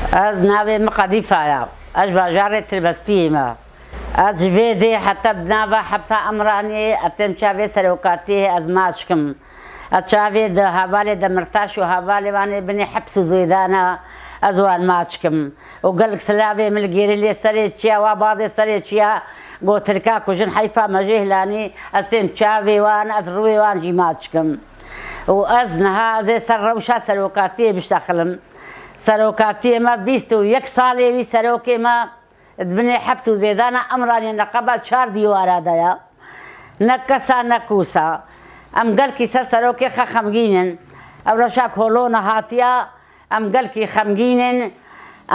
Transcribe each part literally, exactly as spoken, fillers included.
Ez navê min Qedîfa ya. Ez bajarê Tirbespiyê me. Ez ji vê dê heta bi nava hepsa Emraniyê, ez têm çavê serokatiyê, ez maç kim. Ez çavê di hevalê Demirtaş û hevalê wan ê binê heps û zêdana, ez wan maç kim. Û gelek silavê min li gêrê lê serê çiya, wa bazê serê çiya, got tirka kujin heyfa me jê hilanî, ez têm çavê wan, ez rûyê wan jî maç kim. Û ez niha ez ê ser rewşa serokatiyê bişexilim. Serokatiyê me bîst û yek salê wî serokê me di binê heps û zêdana Emraniyê neqeba çar dîwara de ye. Ne kesa ne kûsa. Em gelkî ser serokê xwe xemgîn in. Ev rewşa kolona hatiya, em gelkî xemgîn in.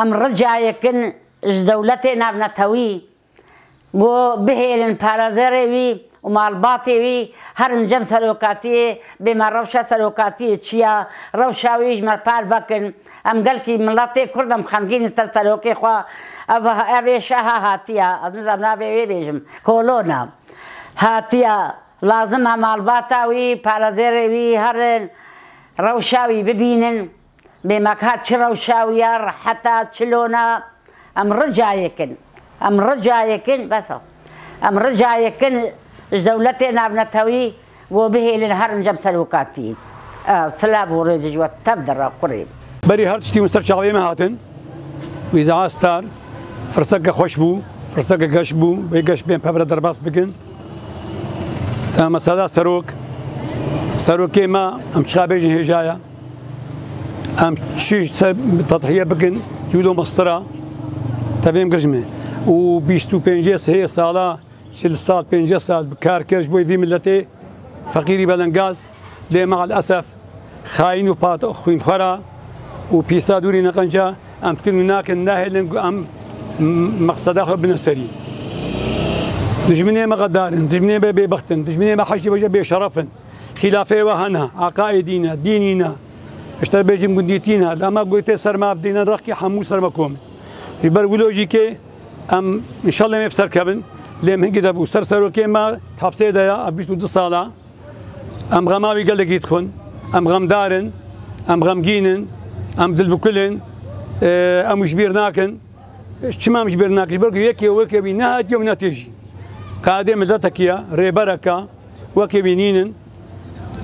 Em rica yek in ji dewletê navnetewî, ku bihêlin parêzerê wî û malbatê wî herin cem serokatiyê, bê me rewşa serokatiyê çi ya, rewşa wî ji me par vekin. Em gelkî miletê Kurd em xemgîn in ser serokê xwe. Ev, ev ê şeha hatiya, ez nizam navê wê bêjim. Kolona hatiya, lazim e malbata wî, parêzerê wî herin rewşa wî bibînin. Bê me ka çi rewşa wî ya, reheta çi lona, em rica yek in. Em rica yek in, bes e. Em rica yek in ji dewletê navnetewî, ku bihêlin herin cem serokatiyê. Ew, silav û rêz ji we tev de re kurê. Berî her tiştî hûn ser çavê me hatin. Wî zehastar, firseke xweş bû, firseke geş bû, wê geş bên pevre derbas bikin. Te mesela serok, serokê me, em çiqa bêjin hêja ye. Em çi se-, tedhiye bikin, cûdo mistira, tevêm girjme. Û bîst û pêncê sihê sala, çil sal, pênceh sal bi kar kir ji bo vî miletê, feqîrî belengaz, lê me'el esef, xayîn û pat-, xwînxwera û pîsa dûrî neqenca, em dikin û nakin, nahêlin ku em m-, meqseda xwe bine serî. Dijminê me xedar in, dijminê me bêbext in, dijminê me heştî beje bêşeref in. Xîlafê we hene, eqaîdî ne, dînî ne. Ji te bêjim gundîtî ne, lema gotê ser me ev dîne reqî hemû ser me kom in. Ji ber wilo jî ke em înşallah em ê bi ser kevin, lê em hingî de bû ser serokê me hepsê de ya, ev bîst û du sala. Em xema wî gelekî dixwin, em xemdar in, em xemgîn in, em dilbikul in, e, em ji bîr nakin. Çima em ji bîr nakin? Ji ber ku yekê wekê wî nehatiye û netê jî. Qadê miletekî ye, rêbereke, wekê wî nînin.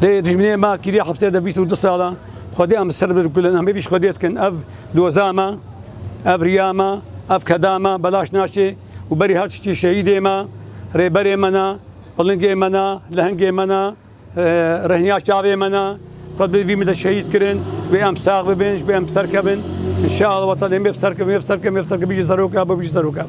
Lê dijminê me kiriye hepsê de bîst û du sala. Xwedê em ser bikulin, em hêvî ji Xwedê dikin. Ev doza me, ev riya me, ev keda me, belaş naçê û berî her tiştî şehîdê me, rêberê me ne, pilingê me ne, lehengê me ne, e, rehniya çavê me ne. Xwedê vî milet şehîd kirin, wê em sax bibin, ji bo em bi ser kevin. Înşallah, watan em ê bi ser kevin, ê bi ser kevin, ê bi ser kevin, bijî serok e, bijî serok e.